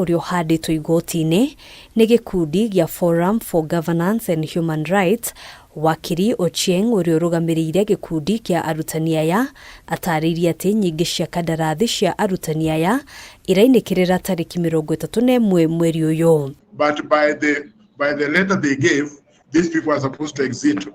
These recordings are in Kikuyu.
Ũrĩa ũhandĩtwo igoti-inĩ nĩ gĩkundi gĩa Forum for Governance and Human Rights. Wakiri Ochieng, ũrĩa ũrũgamĩrĩire gĩkundi kĩa arutani aya, atarĩirie atĩ nyingĩ cia kandarathi cia arutani aya irainĩkĩrĩra tarĩki 31 mweri ũyũ. But by the letter they gave, these people are supposed to exit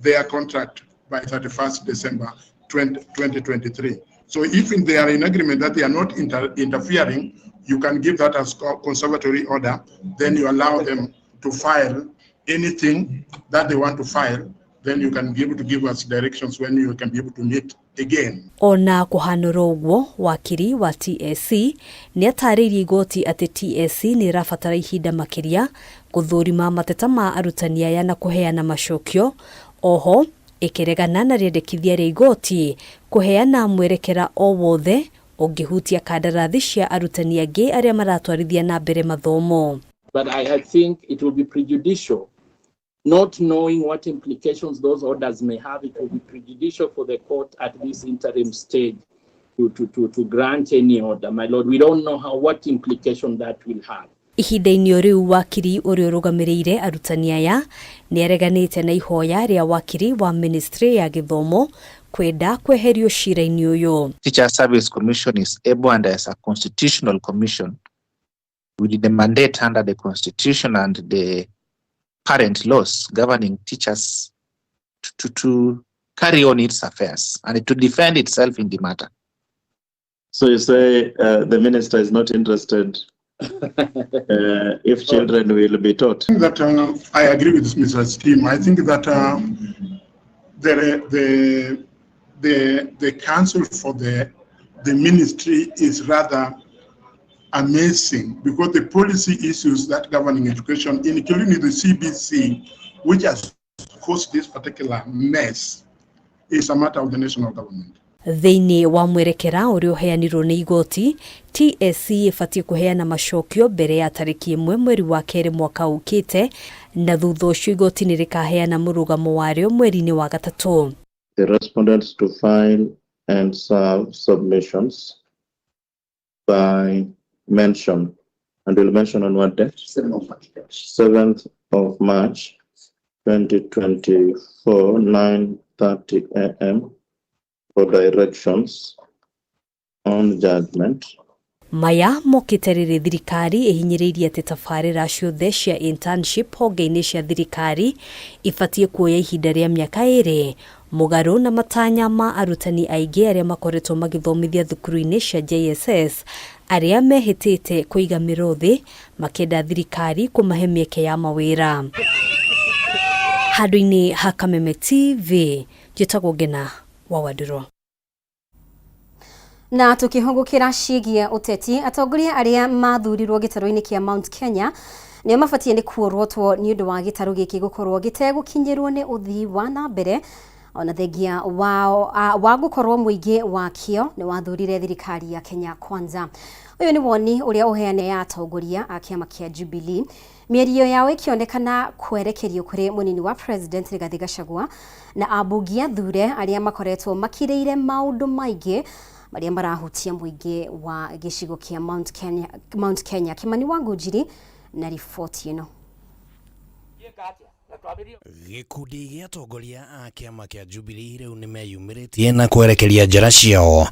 their contract by 31st December 20, 2023. So if they are in agreement that they are not interfering, you can give that as conservatory order. Then you allow them to file anything that they want to file. Then you can be able to give us directions when you can be able to meet again. Ona kũhanũra ũguo, wakiri wa TSC nĩ atarĩirie igoti atĩ TSC nĩ ĩrabatara ihinda makĩria gũthũrima mateta ma arutani aya na kũheana macokio. Oho ĩkĩregana na rĩendekithia rĩa igoti kũheana mwerekera o wothe ũngĩhutia kandarathi cia arutani angĩ arĩa maratwarithia na mbere mathomo. But I think it will be prejudicial, not knowing what implications those orders may have. It will be prejudicial for the court at this interim stage to grant any order. My lord, we don't know what implication that will have. Ihinda-inĩ o rĩu, wakiri ũrĩa ũrũgamĩrĩire arutani aya nĩ areganĩte na ihoya rĩa wakiri wa ministry ya gĩthomo kwenda kweherio cira-inĩ ũyũ. Teacher Service Commission is able and as a constitutional commission with the mandate under the constitution and the current laws governing teachers to carry on its affairs and to defend itself in the matter. So you say the minister is not interested if children will be taught? That I agree with Mr. Steam. I think that the counsel for the ministry is rather amazing because the policy issues that governing education, including the CBC, which has caused this particular mess, is a matter of the national government. Thĩinĩ wa mwerekera ũrĩa ũheanirwo nĩ igoti, TSC ĩbatiĩ kũheana macokio mbere ya tarĩki 1 mweri wa kerĩ mwaka ũkĩte, na thutha ũcio igoti nĩ rĩkaheana mũrũgamo warĩo mweri-inĩ wa gatatũ. The respondents to file and serve submissions by mention, and we'll mention on what date? 7th of March, 2024, 9:30 a.m. for directions on judgment. Maya mokĩte rĩrĩ thirikari ĩhinyĩrĩirie atĩ tabarĩra ciothe cia internship honge-inĩ cia thirikari ibatiĩ kuoya ihinda rĩa mĩaka 2, mũgarũ na matanya ma arutani aingĩ arĩa makoretwo magĩthomithia thukuru-inĩ cia JSS, arĩa mehĩtĩte kũiga mĩro thĩ makĩenda thirikari kũmahe mĩeke ya mawĩra. Handũ-inĩ ha Kameme TV, njĩtagwo Ngena wa Wandũrũ. Na tukihũgũkĩra ciĩgiĩ ũteti, atongoria arĩa mathurirwo gĩtarũ-inĩ kĩa Mount Kenya nĩo mabatiĩ nĩ kuorotwo nĩ ũndũ wa gĩtarũ gĩkĩ gũkorwo gĩtegũkinyĩrwo nĩ ũthii wa na mbere, ona thengia wa gũkorwo mũingĩ wakĩo nĩ wathurire thirikari ya Kenya Kwanza. Ũyũ nĩ woni ũrĩa ũheane ya atongoria a kĩama kĩa Jubilee, mĩario yao ĩkĩonekana kwerekerio kũrĩ mũnini wa president Rigathi Gachagua na ambunge athure arĩa makoretwo makirĩire maũndũ maingĩ marĩa marahutia mũingĩ wa gĩcigo kĩa Mount Kenya, Mount Kenya. Kimani wa Ngũnjiri na riboti ĩno. Gĩkundi gĩa atongoria a kĩama kĩa Jubilee rĩu nĩmeyumĩrĩtie na kwerekeria njara ciao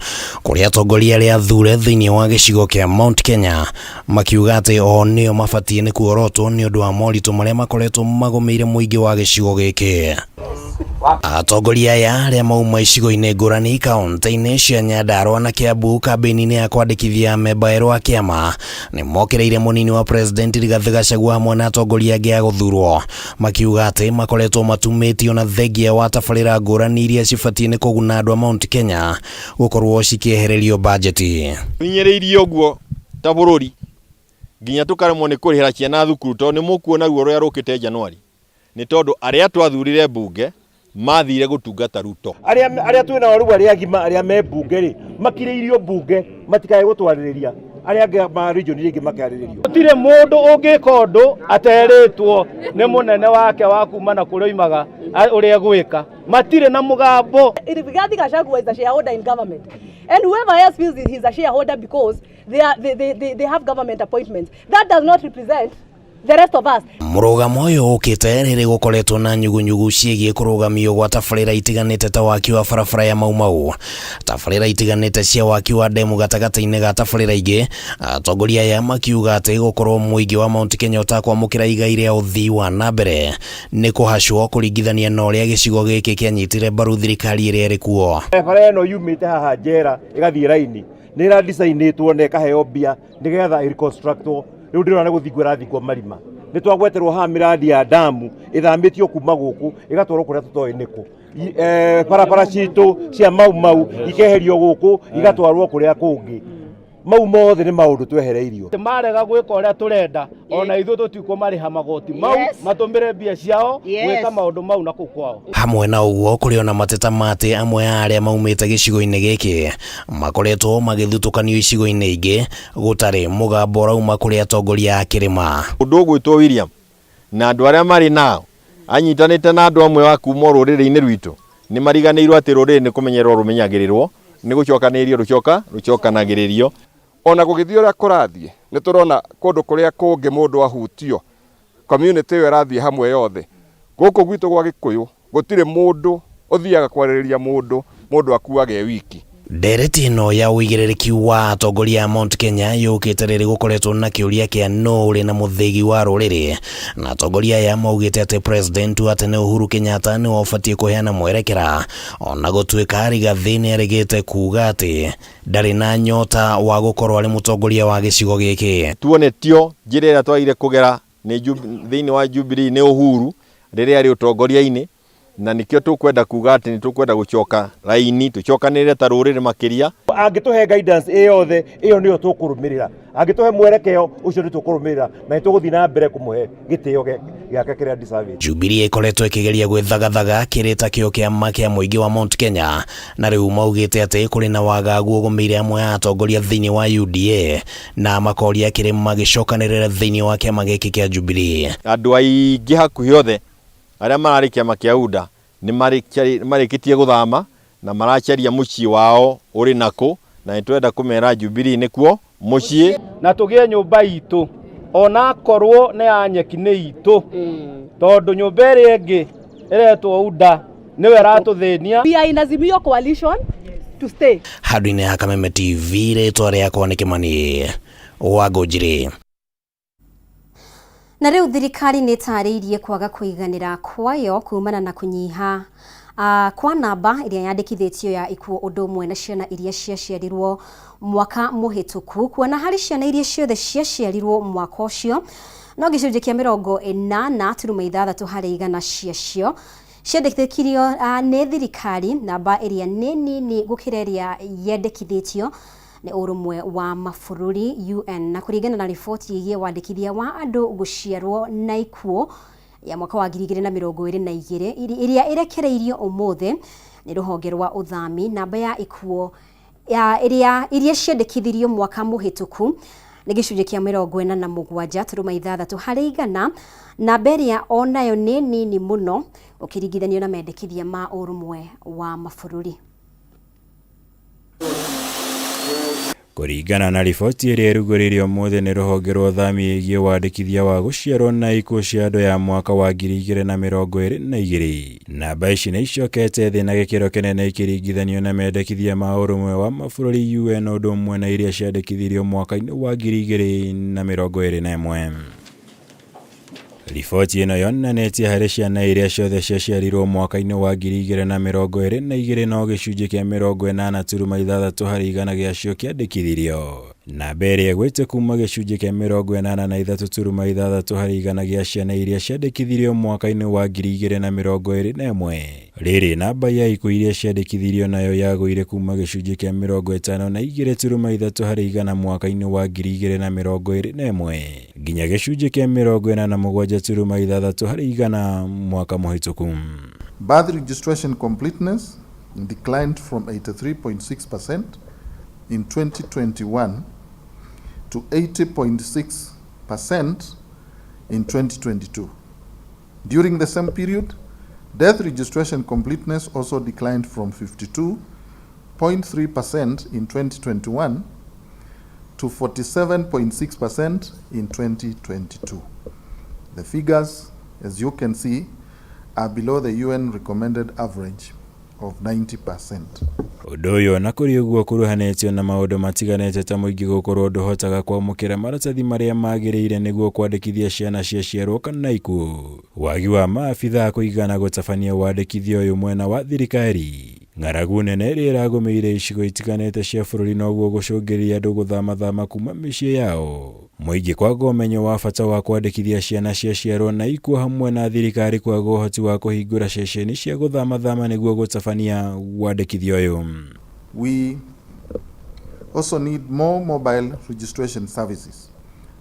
kũrĩ atongoria arĩa athure thĩinĩ wa gĩcigo kĩa Mount Kenya, makiuga atĩ o nĩo mabatiĩ nĩ kuorotwo nĩ ũndũ wa moritũ marĩa makoretwo magũmĩire mũingĩ wa gĩcigo gĩkĩ. Atongoria aya arĩa mauma icigo-inĩ ngũrani kaunti-inĩ cia Nyandarua na Kiambu, kambĩini-inĩ ya kwandĩkithia memba erũ a kĩama, nĩ mokĩrĩire mũnini wa president Rigathĩ Gachagua hamwe na atongoria angĩ a gũthurwo, makiuga atĩ makoretwo matumĩtio na thengia wa tabarĩra ngũrani iria cibatiĩ nĩ kũguna andũ a Mount Kenya gũkorwo cikĩehererio bajeti. Hinyĩrĩirio ũguo ta bũrũri nginya tũkaremwo nĩ kũrĩhĩra ciana thukuru, tondũ nĩ mũkuona ruo rũrĩa rũkĩte Januari nĩ tondũ arĩa twathurire mbunge mathire gũtungata Ruto. Arĩa twĩ nao rĩu, arĩa agima, arĩa me mbunge rĩ, makirĩirio mbunge matikae gũtwarĩrĩria arĩa angĩ ma region iria ingĩ makarĩrĩrio. Gũtirĩ mũndũ ũngĩka ũndũ aterĩtwo nĩ mũnene wake wa kuma na kũrĩa oimaga ũrĩa egwĩka. Matirĩ na mũgambo. Rigathi Gachagua is a shareholder in government. And whoever else feels he's a shareholder because They, are, they, they, they have government appointments. That does not represent the rest of us. Mũrũgamo ũyũ ũkĩte rĩrĩ gũkoretwo na nyugunyugu ciĩgiĩ kũrũgamio gwa tabarĩra itiganĩte ta waki wa barabara ya Mau Mau, tabarĩra itiganĩte cia waki wa ndemu gatagatĩ-inĩ ga tabarĩra ingĩ, atongoria aya makiuga atĩ gũkorwo mũingĩ wa Mount Kenya ũtakwamũkĩra igai rĩa ũthii wa na mbere nĩ kũhacwo kũringithania na ũrĩa gĩcigo gĩkĩ kĩanyitire mbaru thirikari ĩrĩa ĩrĩ kuo. Barabara ĩno yumĩte haha njera ĩgathiĩ raini nĩ ĩra designĩtwo na ĩkaheo mbia nĩgetha ĩ reconstructwo. Rĩu ndĩrona nĩ gũthingwo ĩrathingwo marima. Nĩ twagweterwo haha mĩradi ya damu ĩthamĩtio kuma gũkũ ĩgatwarwo kũrĩa tũtoĩ nĩkũ. Barabara citũ cia Mau Mau ikeherio gũkũ igatwarwo kũrĩa kũngĩ. Mau mothe nĩ maũndũ twehereirio. Marega gwĩka ũrĩa tũrenda ona ithuĩ tũtikũmarĩha magoti mau, matũmĩre mbia ciao gwĩka maũndũ mau na kũu kwao. Hamwe na ũguo kũrĩ ona mateta ma atĩ amwe a arĩa maumĩte gĩcigo-inĩ gĩkĩ makoretwo magĩthutũkanio icigo-inĩ ingĩ gũtarĩ mũgambo ũrauma kũrĩ atongoria a kĩrĩma. Mũndũ ũgwĩtwo William na andũ arĩa marĩ nao anyitanĩte na andũ amwe a kuma rũrĩrĩ-inĩ rwitũ nĩ mariganĩirwo atĩ rũrĩrĩ nĩ kũmenyererwo rũmenyagĩrĩrwo, nĩ gũcokanĩrĩrio rũcokanagĩrĩrio. Ona gũgĩthiĩ ũrĩa kũrathiĩ nĩ tũrona kũndũ kũrĩa kũngĩ mũndũ ahutio community ĩyo ĩrathiĩ hamwe yothe. Gũkũ gwitũ gwa Gĩkũyũ gũtirĩ mũndũ ũthiaga kwarĩrĩria mũndũ, mũndũ akuaga e wiki. Ndereti ĩno ya ũigĩrĩrĩki wa atongoria a Mount Kenya yũkĩte rĩrĩ gũkoretwo na kĩũria kĩa nũ ũrĩ na mũthĩgi wa rũrĩrĩ, na atongoria aya maugĩte atĩ President wa tene Uhuru Kenyatta nĩwe ũbatiĩ kũheana mwerekera, ona gũtuĩka Rigathi nĩaregete kuga atĩ ndarĩ na nyota wa gũkorwo arĩ mũtongoria wa gĩcigo gĩkĩ. Tuonetio njĩra ĩrĩa twagĩrĩire kũgera nĩ thĩinĩ wa Jubilee nĩ Uhuru rĩrĩa arĩ ũtongoria-inĩ, na nĩkĩo tũkwenda kuga atĩ nĩ tũkwenda gũcoka raini tũcokanĩrĩre ta rũrĩrĩ makĩria. Angĩtũhe guidance ĩ yothe ĩyo nĩyo tũkũrũmĩrĩra, angĩtũhe mwerekeo ũcio nĩ tũkũrũmĩrĩra na nĩ tũgũthiĩ na mbere kũmũhe gĩtĩo gĩake kĩrĩa deserve. Jubilee ĩkoretwo ĩkĩgeria gwĩthagathaga kĩrĩ ta kĩo kĩama kĩa mũingĩ wa Mount Kenya, na rĩu maugĩte atĩ kũrĩ na wagagu ũgũmĩire amwe a atongoria thĩinĩ wa UDA na makoria kĩrĩma gĩcokanĩrĩre thĩinĩ wa kĩama gĩkĩ kĩa Jubilee. Andũ aingĩ hakuhĩ othe arĩa mararĩ kĩama kĩa UDA nĩ marĩkĩtie gũthama na maracaria mũciĩ wao ũrĩ nakũ, na nĩ twenda kũmera Jubilee nĩkuo mũciĩ. Na tũgĩe nyũmba itũ onakorwo nĩ ya nyeki nĩ itũ, tondũ nyũmba ĩrĩa ĩngĩ ĩretwo UDA nĩwe ĩratũthĩnia. We are in Azimio coalition to stay. Handũ-inĩ ha Kameme TV, rĩtwa rĩakwa nĩ Kĩmani wa Ngũnjiri. Na rĩu thirikari nĩ ĩtarĩirie kwaga kũiganĩra kwayo kumana na kũnyiha kwa namba ĩrĩa yandĩkithĩtio ya ikuũ ũndũ ũmwe na ciana iria ciaciarirwo mwaka mũhĩtũku, kuona harĩ ciana iria ciothe ciaciarirwo mwaka ũcio no gĩcunjĩ kĩa 86.6 harĩ igana ciacio ciandĩkithirio nĩ thirikari, namba ĩrĩa nĩ nini gũkĩra ĩrĩa yendekithĩtio nĩ ũrũmwe wa mabũrũri UN. Na kũringana na riboti ĩgiĩ wandĩkithia wa andũ gũciarwo na ikuũ ya mwaka wa 2022 ĩrĩa ĩrekereirio ũmũthĩ nĩ rũhonge rwa ũthami, namba ya ikuũ ya iria ciandĩkithirio mwaka mũhĩtũku nĩ gĩcunjĩ kĩa 47.6 harĩ igana, namba ĩrĩa onayo nĩ nini mũno ũkĩringithanio na mendekithia ma ũrũmwe wa mabũrũri. Kũringana na riboti ĩrĩa ĩrugũrĩirio ũmũthĩ nĩ rũhonge rwa ũthami ĩgiĩ wandĩkithia wa gũciarwo na ikuũ cia andũ ya mwaka wa 2022, namba ici nĩ icokete thĩ na gĩkĩro kĩnene ikĩringithanio na mendekithia ma ũrũmwe wa mabũrũri UN ũndũ ũmwe na iria ciandĩkithirio mwaka-inĩ wa 2021. Riboti ĩno yonanĩtie harĩ ciana iria ciothe ciaciarirwo mwaka-inĩ wa 2022 no gĩcunjĩ kĩa 80.6 harĩ igana gĩacio kĩandĩkithirio, namba ĩrĩa ĩgwĩte kuma gĩcunjĩ kĩa 83.6 harĩ igana gĩa ciana iria ciandĩkithirio mwaka-inĩ wa 2021. Rĩrĩ namba ya ikuũ iria ciandĩkithirio nayo yagũire kuma gĩcunjĩ kĩa 52.3 harĩ igana mwaka-inĩ wa 2021 nginya gĩcunjĩ kĩa 47.6 harĩ igana mwaka mũhĩtũku. Birth registration completeness declined from 83.6% in 2021 to 80.6% in 2022. During the same period, death registration completeness also declined from 52.3% in 2021 to 47.6% in 2022. The figures, as you can see, are below the UN recommended average of 90%. Ũndũ ũyũ ona kũrĩ ũguo ũkuruhanĩtio na maũndũ matiganĩte ta mũingĩ gũkorwo ndũhotaga kwamũkĩra maratathi marĩa magĩrĩire nĩguo kwandĩkithia ciana ciaciarwo kana ikuũ, wagi wa maabithaa kũigana gũtabania wandĩkithia ũyũ mwena wa thirikari, ng'aragu nene ĩrĩa ĩragũmĩire icigo itiganĩte cia bũrũri noguo gũcũngĩrĩria andũ gũthamathama kuma mĩciĩ yao, mũingĩ kwaga ũmenyo wa bata wa kwandĩkithia ciana ciaciarwo na ikuũ hamwe na thirikari kwaga ũhoti wa kũhingũra ceceni cia gũthamathama nĩguo gũtabania wandĩkithia ũyũ. We also need more mobile registration services.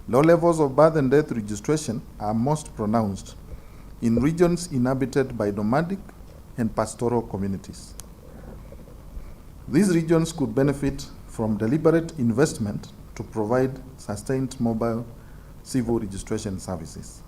Low levels of birth and death registration are most pronounced in regions inhabited by nomadic and pastoral communities. These regions could benefit from deliberate investment to provide sustained mobile civil registration services.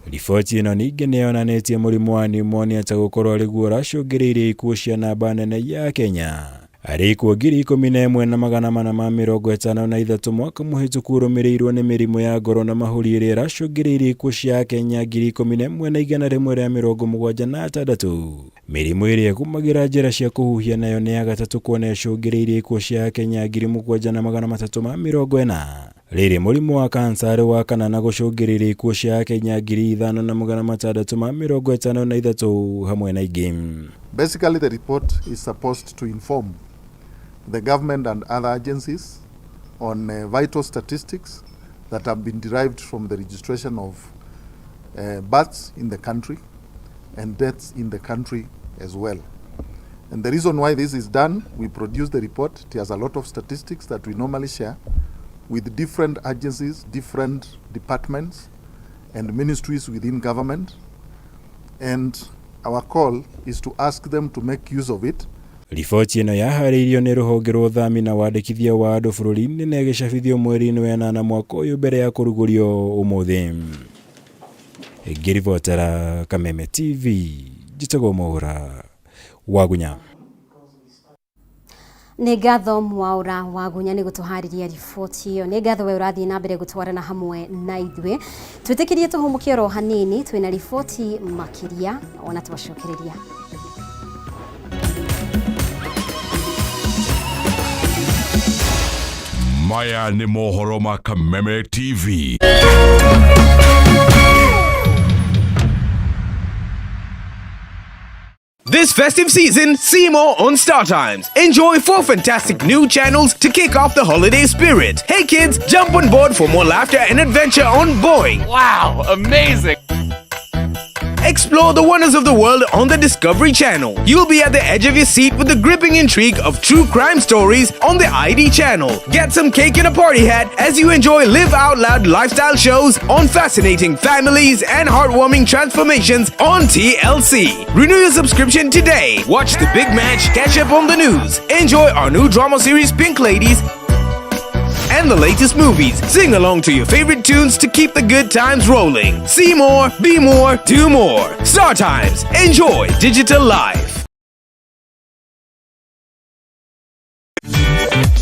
Riboti ĩno ningĩ nĩ yonanĩtie mũrimũ wa pneumonia ta gũkorwo arĩguo ũracũngĩrĩirie ikuũ cia namba nene ya Kenya arĩ ikuũ 11,453 mwaka mũhĩtũku ũrũmĩrĩirwo nĩ mĩrimũ ya ngoro na mahũri ĩrĩa ĩracũngĩrĩirie ikuũ cia Kenya 11,176. Mĩrimũ ĩrĩa ĩgũmagĩra njĩra cia kũhuhia nayo nĩ ya gatatũ kuona ĩcũngĩrĩirie ikuũ cia Kenya 7,340. Rĩrĩ mũrimũ wa kansa arĩ wa kana na gũcũngĩrĩria ikuũ cia Kenya 5,653 hamwe na ingĩ. Basically, the report is supposed to inform the government and other agencies on vital statistics that have been derived from the registration of births in the country and deaths in the country as well. And the reason why this is done, we produce the report. It has a lot of statistics that we normally share with different agencies, different departments and ministries within government. And our call is to ask them to make use of it. Riboti ĩno yaharĩirio nĩ rũhonge rwa ũthami na wandĩkithia wa andũ bũrũri-inĩ na ĩgĩcabithio mweri-inĩ wa ĩnana mwaka ũyũ mbere ya kũrugũrio ũmũthĩ. Ngĩribotera Kameme TV, njĩtagwo Mwaũra Wagunya. Nĩ ngatho Mwaũra Wagunya nĩ gũtũharĩria riboti ĩyo. Nĩ ngatho we ũrathiĩ na mbere gũtwarana hamwe na ithuĩ. Twĩtĩkĩrie tũhũmũke oro hanini, twĩna riboti makĩria ona twacokereria. Maya nĩ mohoro ma Kameme TV. This festive season, see more on StarTimes. Enjoy 4 fantastic new channels to kick off the holiday spirit. Hey kids, jump on board for more laughter and adventure on Boeing. Wow, amazing! Explore the wonders of the world on the Discovery Channel. You'll be at the edge of your seat with the gripping intrigue of true crime stories on the ID Channel. Get some cake and a party hat as you enjoy Live Out Loud lifestyle shows on fascinating families and heartwarming transformations on TLC. Renew your subscription today. Watch the big match, catch up on the news. Enjoy our new drama series Pink Ladies and the latest movies. Sing along to your favorite tunes to keep the good times rolling. See more, be more, do more. StarTimes. Enjoy digital life.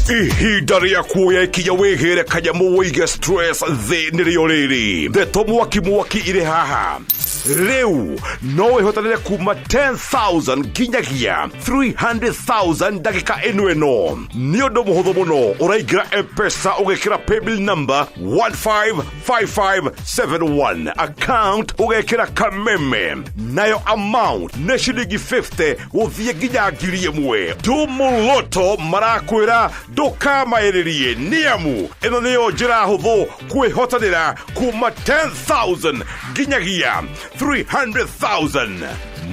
Ihinda rĩa kuoya ikinya wĩgĩre kanyamũ wĩige stress thĩ nĩrĩo rĩrĩ ndeto mwaki mwaki irĩ haha rĩu no wĩhotanĩre kuma 10,000 nginyagia 300,000 ndagĩka ĩno ĩno nĩ ũndũ mũhũthũ mũno ũraingĩra M-Pesa ũgekĩra paybill number 155571 account ũgekĩra Kameme nayo amount nĩ ciringi 50 gũthiĩ nginya 1,000 Tumuloto marakwĩra ndũkamaĩrĩrie nĩamu ĩno nĩyo njĩra hũthũ kwĩhotanĩra kuma 10,000 nginyagia 300,000.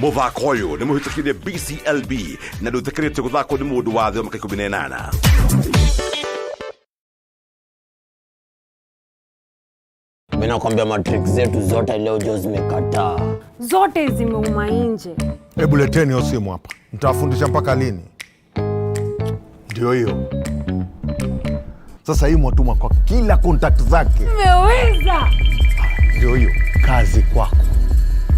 Mũthako ũyũ nĩ mũhĩtũkĩrie BCLB na ndũĩtĩkĩrĩtio gũthakwo nĩ mũndũ wa thĩ wa mĩaka 18. Mimi nakwambia matrick zetu zote leo jo zimekataa. Zote zimeuma nje. Hebu leteni hiyo simu hapa. Nitawafundisha mpaka lini? Ndio hiyo. Sasa hii mwatuma kwa kila contact zake. Nimeweza. Ndio hiyo. Kazi kwako.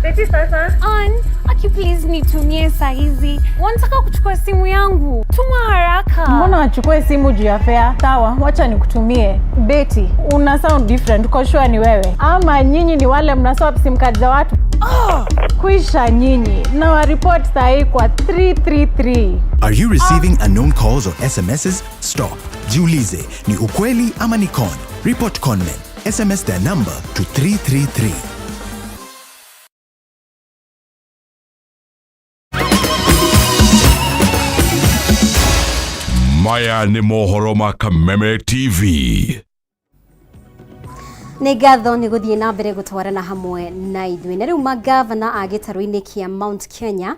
Beti sasa. Ann, aki please nitumie saa hizi. Wanataka kuchukua simu yangu. Tuma haraka. Mbona wachukue simu juu ya fare? Sawa, wacha nikutumie. Betty, una sound different, uko sure ni wewe? Ama nyinyi ni wale mna swap sim card za watu? Oh! Kwisha nyinyi. Na wa report sahi kwa 333. Are you receiving unknown calls or SMSs? Stop. Jiulize, ni ukweli ama ni con? Report conmen. SMS their number to 333. Maya nĩ mohoro ma Kameme TV. Nĩ ngatho nĩ gũthiĩ na mbere gũtwarana hamwe na ithuĩ. Na rĩu mangavana a gĩtarũ-inĩ kĩa Mount Kenya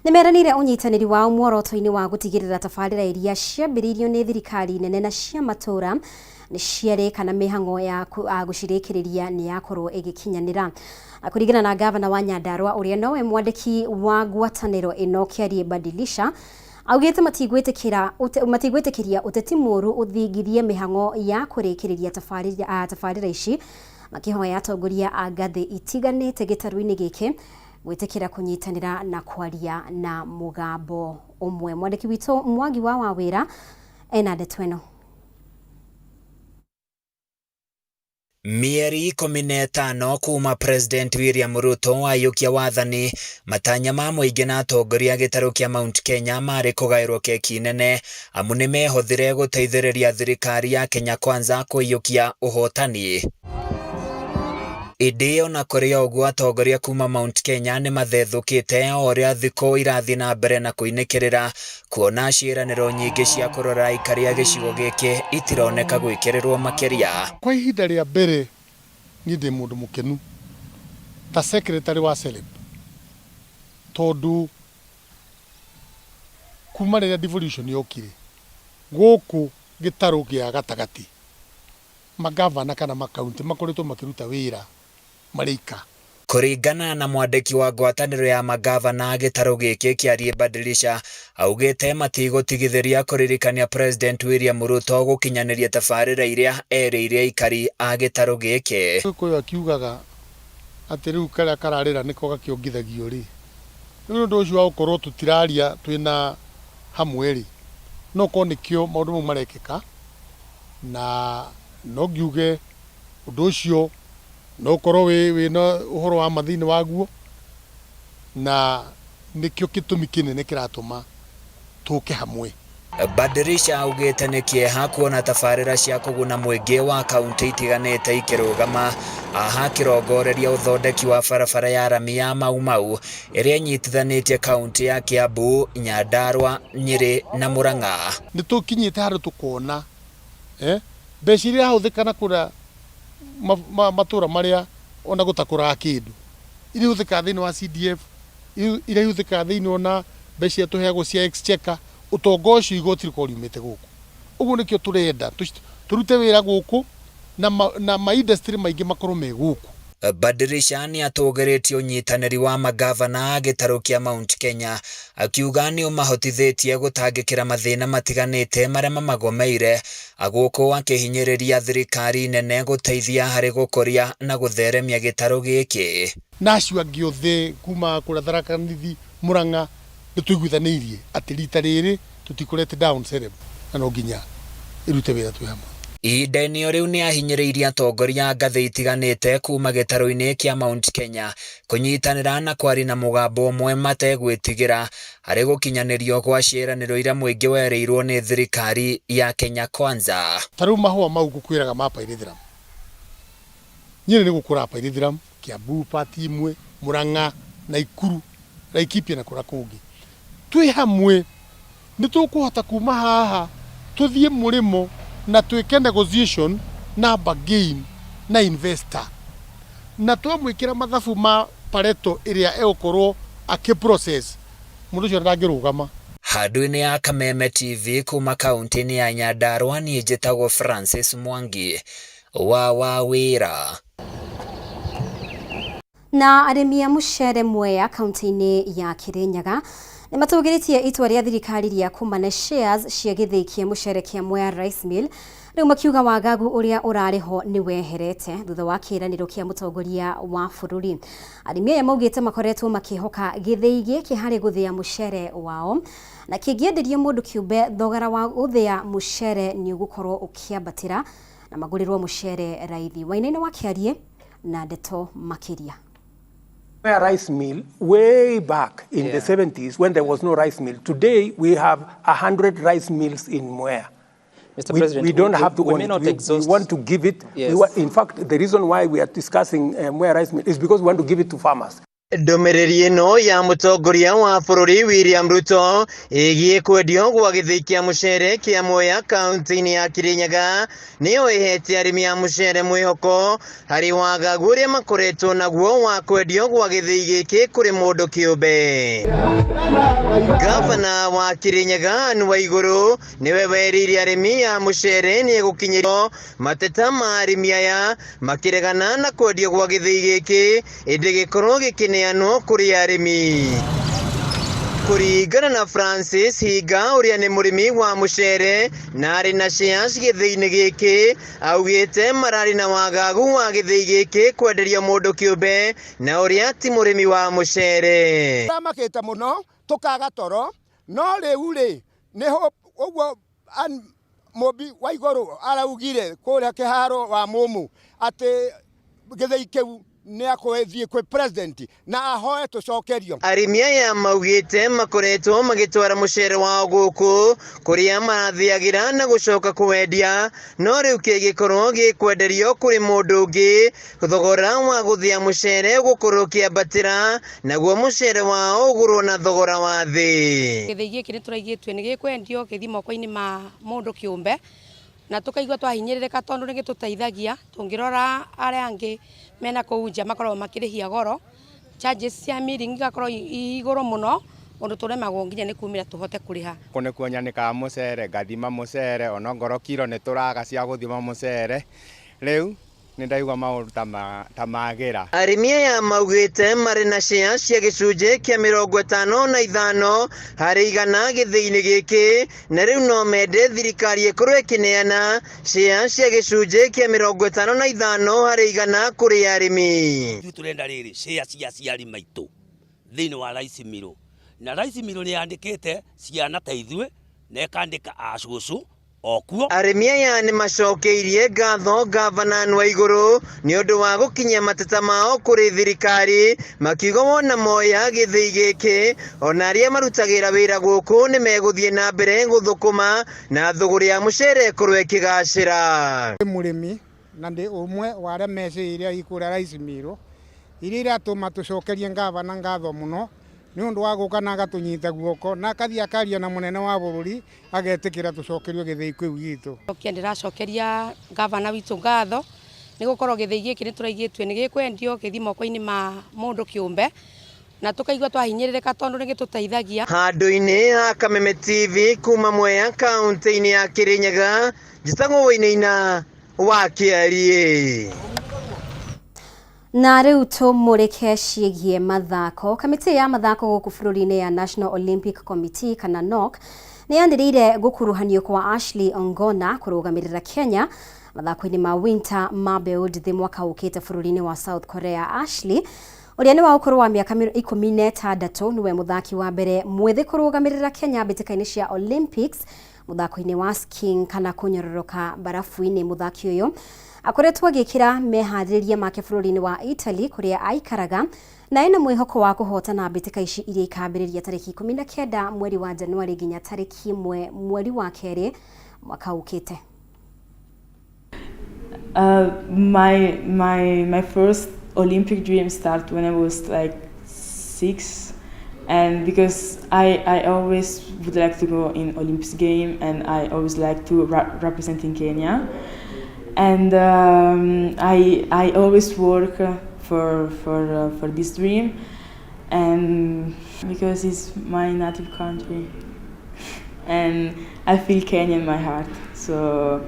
nĩ meranĩire ũnyitanĩri wao muoroto-inĩ wa gũtigĩrĩra tabarĩra iria ciambĩrĩirio nĩ thirikari nene na cia matũũra nĩ ciarĩka na mĩhang'o ya gũcirĩkĩrĩria nĩ yakorwo ĩgĩkinyanĩra. Kũringana na ngavana wa Nyandarua ũrĩa nowe mwandĩki wa ngwatanĩro ĩno Kĩarie Badilisha, augĩte matigwĩtĩkĩra matigwĩtĩkĩria ũteti mũru ũthingithie mĩhang'o ya kũrĩkĩrĩria tabarĩra ici, makĩhoya atongoria a ngathĩ itiganĩte gĩtarũ-inĩ gĩkĩ gwĩtĩkĩra kũnyitanĩra na kwaria na mũgambo ũmwe. Mwandĩki witũ Mwangi wa Wawĩra ena ndeto ĩno. Mĩeri 15 kuma President William Ruto aiyũkia wathani, matanya ma mũingĩ na atongoria a gĩtarũ kĩa Mount Kenya marĩ kũgaĩrwo keki nene amu nĩmehothire gũteithĩrĩria thirikari ya Kenya Kwanza kũiyũkia ũhotani. Ĩndĩ ona kũrĩ o ũguo atongoria kuma Mount Kenya nĩmathethũkĩte o ũrĩa thikũ irathiĩ na mbere na kũinĩkĩrĩra kuona ciĩranĩro nyingĩ cia kũrora aikari a gĩcigo gĩkĩ itironeka gwĩkĩrĩrwo makĩria. Kwa ihinda rĩa mbere niĩ ndĩ mũndũ mũkenu ta secretary wa Celeb tondũ kuma rĩrĩa devolution yokire gũkũ gĩtarũ gĩa gatagatĩ magavana kana makaunti makoretwo makĩruta wĩra marĩ ika. Kũringana na mwandĩki wa ngwatanĩro ya mangavana gĩtarũ gĩkĩ Kĩarie Badilisha, augĩte matigũtigithĩria kũririkania President William Ruto gũkinyanĩria tabarĩra iria erĩire aikari a gĩtarũ gĩkĩ. Gĩkũyũ akiugaga atĩ rĩu karĩa kararĩra nĩko gakĩongithagio rĩ, rĩu nĩ ũndũ ũcio wa gũkorwo tũtiraria twĩna hamwe rĩ, no korwo nĩkĩo maũndũ mau marekĩka, na no ngiuge ũndũ ũcio no ũkorwo wĩna ũhoro wa ma thĩinĩ waguo, na nĩkĩo gĩtũmi kĩnene kĩratũma tũke hamwe. Badirisha augĩte nĩ kĩeha kuona tabarĩra cia kũguna mũingĩ wa kaunti itiganĩte ikĩrũgama aha akĩrongoreria ũthondeki wa barabara ya rami ya Mau Mau ĩrĩa ĩnyitithanĩtie kaunti ya Kiambu, Nyandarua, Nyĩrĩ na Murang'a. Nĩ tũkinyĩte handũ tũkona mbeca iria irahũthĩka na kũrĩa matũra marĩa ona gũtakũraga kĩndũ, iria ihũthĩkaga thĩinĩ wa CDF, iria ihũthĩkaga thĩinĩ ona mbeca iria tũheagwo cia exchequer, ũtonga ũcio igoti rĩkorwo riumĩte gũkũ. Ũguo nĩkĩo tũrenda tũrute wĩra gũkũ na ma industry maingĩ makorwo me gũkũ. Badirisha nĩ atũgĩrĩtie ũnyitanĩri wa mangavana a gĩtarũ kĩa Mount Kenya akiuga nĩ ũmahotithĩtie gũtangĩkĩra mathĩna matiganĩte marĩa mamagomeire gũkũ akĩhinyĩrĩria thirikari nene gũteithia harĩ gũkũria na gũtheremia gĩtarũ gĩkĩ. Na acio angĩ othe kuma kũrĩa Tharaka Nithi, Murang'a nĩ tũiguithanĩirie atĩ rita rĩrĩ tũtikũ down Celeb na no nginya ĩrute wĩra twĩ hamwe. Ihinda-inĩ o rĩu nĩ ahinyĩrĩirie atongoria a ngathĩ itiganĩte kuma gĩtarũ-inĩ kĩa Mount Kenya kũnyitanĩra na kwaria na mũgambo ũmwe mategwĩtigĩra harĩ gũkinyanĩrio gwa ciĩranĩro iria mũingĩ werĩirwo nĩ thirikari ya Kenya Kwanza. Ta rĩu mahũa mau ngũkwĩraga ma pyrethrum, Nyĩrĩ nĩ gũkũra pyrethrum, Kiambu part imwe, Murang'a, Naikuru, Laikipia na kũrĩa kũngĩ. Twĩ hamwe nĩ tũkũhota kuma haha tũthiĩ mũrĩmo na twĩke negotiation na bargain na investor, na twamwĩkĩra mathabu ma Pareto ĩrĩa egũkorwo akĩ process, mũndũ ũcio ndangĩrũgama. Handũ-inĩ ya Kameme TV kuma kaunti-inĩ ya Nyandarua niĩ njĩtagwo Francis Mwangi wa Wawĩra. Na arĩmi a mũcere Mwea kaunti-inĩ ya Kirinyaga nĩ matũgĩrĩtie itua rĩa thirikari rĩa kũmane shares cia gĩthĩi kĩa mũcere kĩa Mwea Rice Mill. Rĩu makiuga wagagu ũrĩa ũrarĩ ho nĩ weherete thutha wa kĩĩranĩro kĩa mũtongoria wa bũrũri. Arĩmi aya maugĩte makoretwo makĩhoka gĩthĩi gĩkĩ harĩ gũthĩa mũcere wao na kĩngĩenderio mũndũ kĩũmbe thogora wa gũthĩa mũcere nĩ ũgũkorwo ũkĩambatĩra na magũrĩrwo mũcere raithi. Wainaina wa Kĩariĩ na ndeto makĩria. A rice mill way back in the 70s when there was no rice mill. Today we have 100 rice mills in Mwea. Mr. We, President, we don't have to we own may it. not We exhaust. want to give it. Yes. In fact, the reason why we are discussing Mwea rice mill is because we want to give it to farmers. Ndũmĩrĩri ĩno ya mũtongoria wa bũrũri William Ruto ĩgiĩ kwendio gwa gĩthĩi kĩa mũcere kĩa Mwea kaunti-inĩ ya Kirinyaga nĩyo ĩhete arĩmi a mũcere mwĩhoko harĩ wagagu ũrĩa makoretwo naguo wa kwendio gwa gĩthĩi gĩkĩ kũrĩ mũndũ kĩũmbe. Gavana wa Kirinyaga Anne Waigũrũ nĩwe werĩire arĩmi a mũcere nĩ egũkinyĩrio mateta ma arĩmi aya makĩregana na kwendio gwa gĩthĩi gĩkĩ ĩndĩ gĩkorwo gĩkĩneanwo kũrĩ arĩmi. Kũringana na Francis Hinga ũrĩa nĩ mũrĩmi wa mũcere na arĩ na shares gĩthĩi-inĩ gĩkĩ augĩte mararĩ na wagagu wa gĩthĩi gĩkĩ kwenderio mũndũ kĩũmbe na ũrĩa ti mũrĩmi wa mũcere. Tũramakĩte mũno tũkaga toro no rĩu rĩ nĩ ũguo Mũmbi wa igũrũ araugire kũrĩa kĩharo wa Mũmũ atĩ gĩthĩi kĩu nĩ akwĩthiĩ kwĩ president na ahoe tũcokerio. Arĩmi aya maugĩte makoretwo magĩtwara mũcere wao gũkũ kũrĩa marathiagĩra na gũcoka kũwendia no rĩu kĩngĩkorwo gĩkwenderio kũrĩ mũndũ ũngĩ thogora wa gũthĩa mũcere ũgũkorwo ũkĩambatĩra naguo mũcere wao ũgũrwo na thogora wa thĩ. Gĩthĩi gĩkĩ nĩ tũraigĩtue nĩ gĩkwendio gĩthiĩ moko-inĩ ma mũndũ kĩũmbe na tũkaigua twahinyĩrĩrĩka tondũ nĩ gĩtũteithagia tũngĩrora arĩa angĩ mena kũu nja makoragwo makĩrĩhia goro charges cia milling igakorwo i igũrũ mũno ũndũ tũremagwo nginya nĩ kumĩra tũhote kũrĩha. Kũ nĩkuo nyanĩkaga mũcere ngathima mũcere ona ongorwo kiro nĩ tũraga cia gũthima mũcere rĩu nĩ ndaigua maũndũ ta magĩra. Arĩmi aya maugĩte marĩ na share cia gĩcunjĩ kĩa 55 harĩ igana gĩthĩi-inĩ gĩkĩ na rĩu no mende thirikari ĩkorwo ĩkĩneana share cia gĩcunjĩ kĩa 55 harĩ igana kũrĩ arĩmi. Ithuĩ tũrenda rĩrĩ share cia aciari maitũ thĩinĩ wa rice mill na rice mill nĩ yandĩkĩte ciana ta ithuĩ na ĩkandĩka acũcũ okuo. Arĩmi aya nĩ macokeirie ngatho gavana Anne Waigũrũ nĩ ũndũ wa gũkinyia mateta mao kũrĩ thirikari makiuga wona moya gĩthĩi gĩkĩ ona arĩa marutagĩra wĩra gũkũ nĩ megũthiĩ na mbere gũthũkũma na thũgũrĩ ya mũcere ĩkorwo ĩkĩgacĩra. Ndĩ mũrĩmi na ndĩ ũmwe wa arĩa mecĩire ikũrĩa rice mill iria iratũma tũcokerie gavana ngatho mũno nĩ ũndũ wa gũka na agatũnyita guoko na akathiĩ akaria na mũnene wa bũrũri agetĩkĩra tũcokerio gĩthĩi kĩu gitũ. Ndĩracokeria gavana witũ ngatho nĩ gũkorwo gĩthĩi gĩkĩ nĩ tũraigĩtue nĩ gĩkwendio gĩthiĩ moko-inĩ ma mũndũ kĩũmbe na tũkaigua twahinyĩrĩrĩka tondũ nĩ gĩtũteithagia. Handũ-inĩ ha Kameme TV kuma Mwea kaunti-inĩ ya Kirinyaga njĩtagwo Wainaina wa Kĩariĩ. Na rĩu tũmũrĩke ciĩgiĩ mathako. Kamĩtĩ ya mathako gũkũ bũrũri-inĩ ya National Olympic Committee kana NOC nĩ yanĩrĩire gũkuruhanio kwa Ashley Ongona kũrũgamĩrĩra Kenya mathako-inĩ ma Winter ma mbeũ njĩthĩ mwaka ũkĩte bũrũri-inĩ wa South Korea. Ashley ũrĩa nĩ wa ũkũrũ wa mĩaka 16 nĩwe mũthaki wa mbere mwĩthĩ kũrũgamĩrĩra Kenya mbĩtĩka-inĩ cia Olympics mũthako-inĩ wa skiing kana kũnyororoka barafu-inĩ. Mũthaki ũyũ akoretwo agĩkĩra meharĩrĩria make bũrũri-inĩ wa Italy kũrĩa aikaraga na ena mwĩhoko wa kũhotana mbĩtĩka ici iria ikambĩrĩria tarĩki 19 mweri wa Januari nginya tarĩki 1 mweri wa kerĩ mwaka ũkĩte. My first Olympic dream started when I was like 6, and because I always would like to go in Olympics game, and I always like to represent in Kenya, and I always work for this dream, and because it's my native country, and I feel Kenya in my heart, so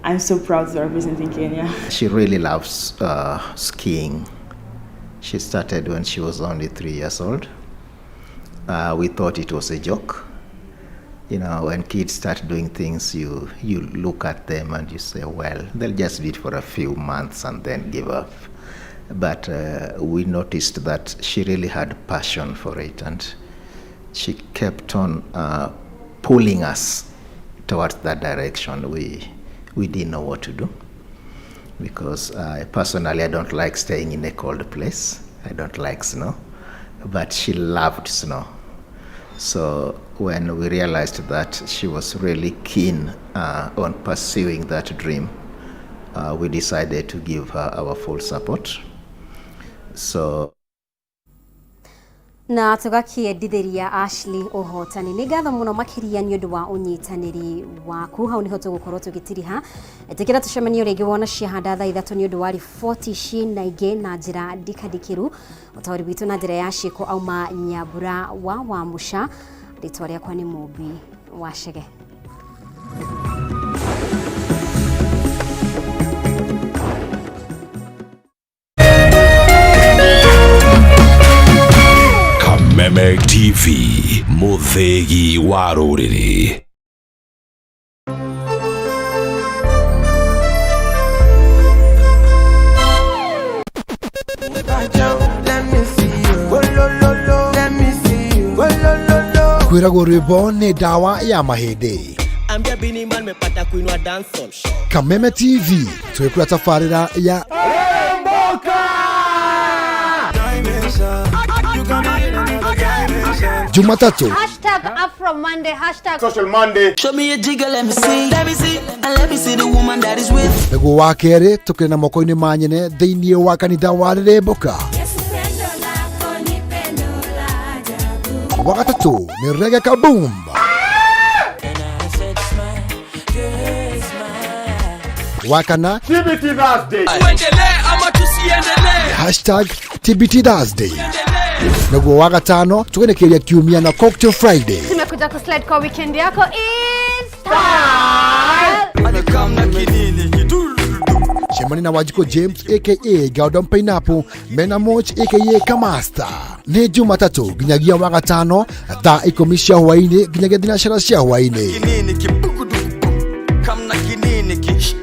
I'm so proud to represent in Kenya. She really loves skiing. She started when she was only 3 years old. We thought it was a joke, You know, when kids start doing things, you, you look at them and you say, well, they'll just do it for a few months and then give up. But we noticed that she really had passion for it, and she kept on pulling us towards that direction. We didn't know what to do, because personally I don't like staying in a cold place. I don't like snow, but she loved snow. So when we realized that she was really keen on pursuing that dream, we decided to give her our full support. So na tũgakĩendithĩria Ashley ũhotani. Nĩ ngatho mũno makĩria nĩ ũndũ wa ũnyitanĩri waku. Hau nĩho tũgũkorwo tũgĩtiriha. Ĩtĩkĩra tũcemanio rĩngĩ wona ciahanda thaa 3 nĩ ũndũ wa riboti ici na ingĩ na njĩra ndikandikĩru. Ũtaũri witũ na njĩra ya ciĩko auma Nyambura wa Wamũca. Rĩtwa rĩakwa nĩ Mũmbi wa Chege. Kameme TV, mũthĩgi wa rũrĩrĩ. Kwĩragwo rwĩmbo nĩ ndawa ya mahĩndĩ. Ambia Bini Man mepata kuinua dancehall. Kameme TV twĩkũra tabarĩra ya Jumatatu. Hashtag Afro Monday, hashtag Social Monday. Show me a jigger, let me see. Let me see, and let me see the woman that is with. Nĩguo wa kerĩ tũkĩrĩ na moko-inĩ ma nyene thĩinĩ wa kanitha wa Rĩrĩmbũka. Wa gatatũ nĩ Reggae Kaboom. Wa kana TBT Thursday. Tuendelee ama tusiendelee? Hashtag TBT Thursday. Naguo wa gatano tũgenekeria kiumia na Cocktail Friday. Tumekuja kuslide kwa weekend yako in style. Cemania na Wanjikũ James aka Gordon Pineapple mena Moch aka Kamasta. Nĩ Jumatatũ nginyagia wa gatano thaa 10 cia hwaĩ-inĩ nginyagia thinacara cia hwaĩ-inĩ. Kinini kibukuduku kamna kinini ki.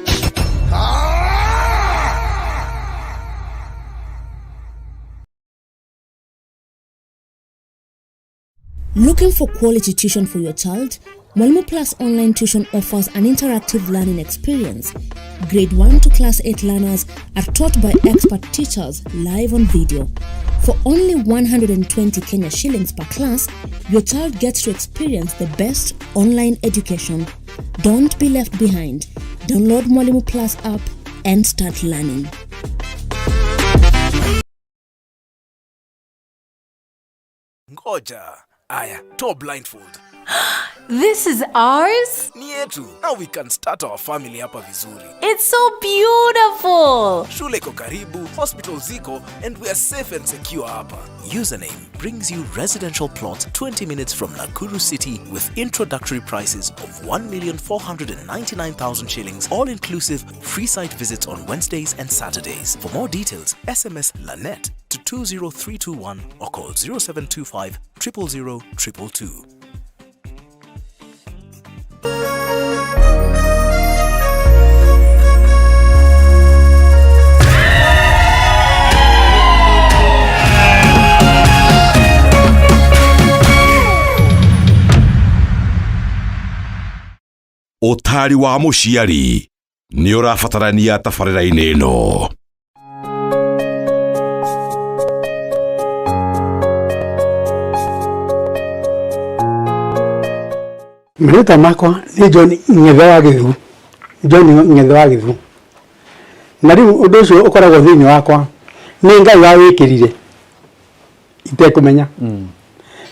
Looking for quality tuition for your child? Mwalimu Plus Online Tuition offers an interactive learning experience. Grade 1 to Class 8 learners are taught by expert teachers live on video. For only 120 Kenya shillings per class, your child gets to experience the best online education. Don't be left behind. Download Mwalimu Plus app and start learning. Ngoja. Aya, toa blindfold. This is ours? Ni yetu. Now we can start our family hapa vizuri. It's so beautiful. Shule iko karibu, hospital ziko, and we are safe and secure hapa. Username brings you residential plot 20 minutes from Nakuru City with introductory prices of 1,499,000 shillings, all inclusive, free site visits on Wednesdays and Saturdays. For more details, SMS LANET to 20321 or call 0725 000 222. Ũtari wa mũciari nĩ ũrabatarania tabarĩra-inĩ ĩno. Marĩtwa makwa nĩ John Ng'ethe wa Gĩthu. John Ng'ethe wa Gĩthu. Na rĩu ũndũ ũcio ũkoragwo thĩinĩ wakwa nĩ Ngai wawĩkĩrire itekũmenya.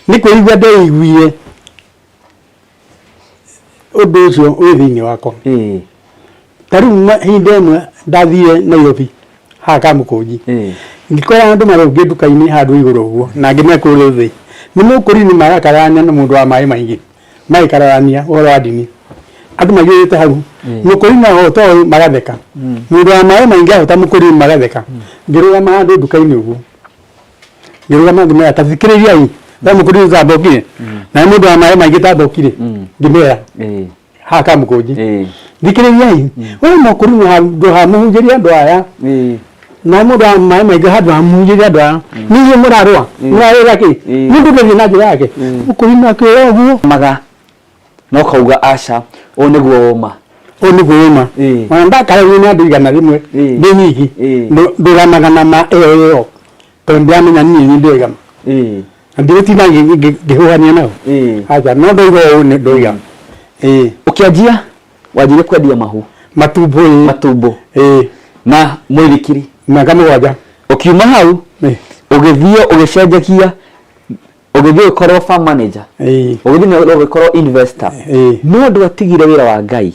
Nĩ kwĩigua ndeiguire ũndũ ũcio wĩ thĩinĩ wakwa. Ta rĩu hĩndĩ ĩmwe ndathire Nairobi haha Kamũkũnji, ngĩkora andũ marũngiĩ nduka-inĩ handũ igũrũ ũguo na angĩ me kũrĩa thĩ. Nĩ mũkũrinĩ marakararania na mũndũ wa maĩ maingĩ, magĩkararania ũhoro wa ndini. Andũ maiyũrĩte hau, mũkũrinĩ ahota ũyũ magatheka, mũndũ wa maĩ maingĩ ahota mũkũrinĩ magatheka. Ngĩrũgama handũ nduka-inĩ ũguo, ngĩrũgama ngĩmera ta thikĩrĩriai Ndamũkũrire tathokire na nĩ mũndũ wa maĩ maingĩ tathokire ngĩmera haha kamũkũnji thikĩrĩriai we mũkũrinũ handũ ha mũhunjĩrie andũ aya na mũndũ wa maĩ maingĩ handũ ha mũhunjĩrie andũ aya nĩinyuĩ mũrarũa mũrarũĩra kĩ mũndũ ndathiĩ na njĩra yake mũkũrinũ akĩra ũguo maga no kauga aca ũũ nĩguo ũma ũũ nĩguo ũma ona ndakaragio nĩ andũ 100 ndĩ nyiki ndũgamaga na ma ĩyo ĩyo tondũ ndĩramenya niĩ nĩ ndĩroiga ma na ndigũtinda ngĩhũhania nao aca no ndoiga ũũ nĩ ndoiga. Ũkĩanjia wanjirie kwendia mahu matumbo ĩĩ matumbo ĩĩ na mũithikiri mĩaka 7. Ũkiuma hau ũgĩthiĩ ũgĩcenjagia ũgĩthiĩ ũgĩkorwo farm manager ũgĩthiĩ ũgĩkorwo investor no ndwatigire wĩra wa Ngai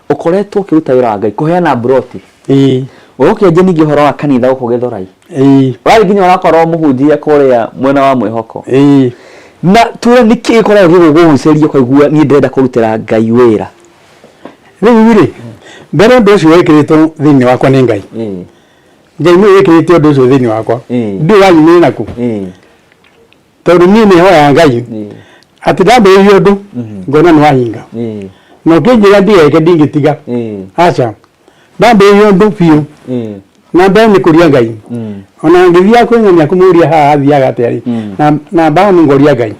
ũkoretwo ũkĩruta wĩra wa Ngai kũheana mburoti ũgũkĩanjia ningĩ ũhoro wa kanitha gũkũ Gĩthũrai ũrathiĩ nginya ũrakorwo mũhunjia kũrĩa mwena wa Mwĩhoko na twĩre nĩkĩ gĩkoragwo gĩgũkũgucĩrĩria ũkaigua niĩ ndĩrenda kũrutĩra Ngai wĩra. Rĩu rĩ mbere ũndũ ũcio wĩkĩrĩtwo thĩinĩ wakwa nĩ Ngai. Ngai nĩwe wĩkĩrĩte ũndũ ũcio thĩinĩ wakwa ndiũĩ wanyumire nakũ tondũ niĩ nĩ hoyaga Ngai atĩ ndambĩrĩria ũndũ ngona nĩ wahinga na ũkĩnjĩra ndigeke ndingĩtiga aca ndambĩrĩria ũndũ biũ na mbere nĩ kũria Ngai ona ngĩthiaga kwĩng'ania kũmũria haha athiaga atĩa rĩ na mbamu ngoria Ngai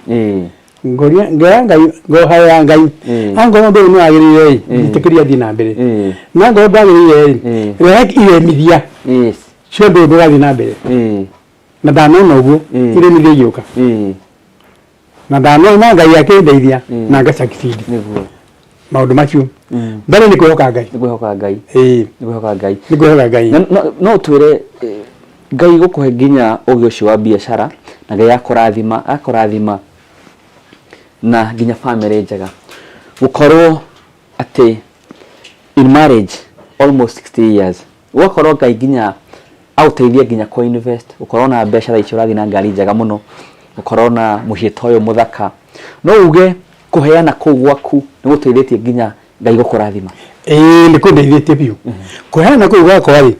ngoria ngera Ngai ngohaya Ngai angorwo ũndũ ũyũ nĩ wagĩrĩire rĩ njĩtĩkĩria thiĩ na mbere na angorwo ndwagĩrĩire rĩ rehe iremithia cia ũndũ ũyũ ndũgathiĩ na mbere na ndanona ũguo iremithia igĩũka na ndanona Ngai akĩndeithia na nga succeed maũndũ macio mbere nĩ kwĩhoka Ngai nĩ kwĩhoka Ngai nĩ kwĩhoka Ngai nĩ kwĩhoka Ngai no twĩre Ngai gũkũhe nginya ũgĩ ũcio wa biacara na Ngai akũrathima akũrathima na nginya family njega gũkorwo atĩ in marriage almost 60 years ũgakorwo Ngai nginya agũteithia nginya kũ invest gũkorwo na mbeca thaa ici ũrathiĩ na ngari njega mũno gũkorwo na mũciĩ ta ũyũ mũthaka no uge kũheana kũu gwaku nĩ gũteithĩtie nginya Ngai gũkũrathima. Ĩĩ nĩ kũndeithĩtie biũ kũheana kũu gwakwa rĩ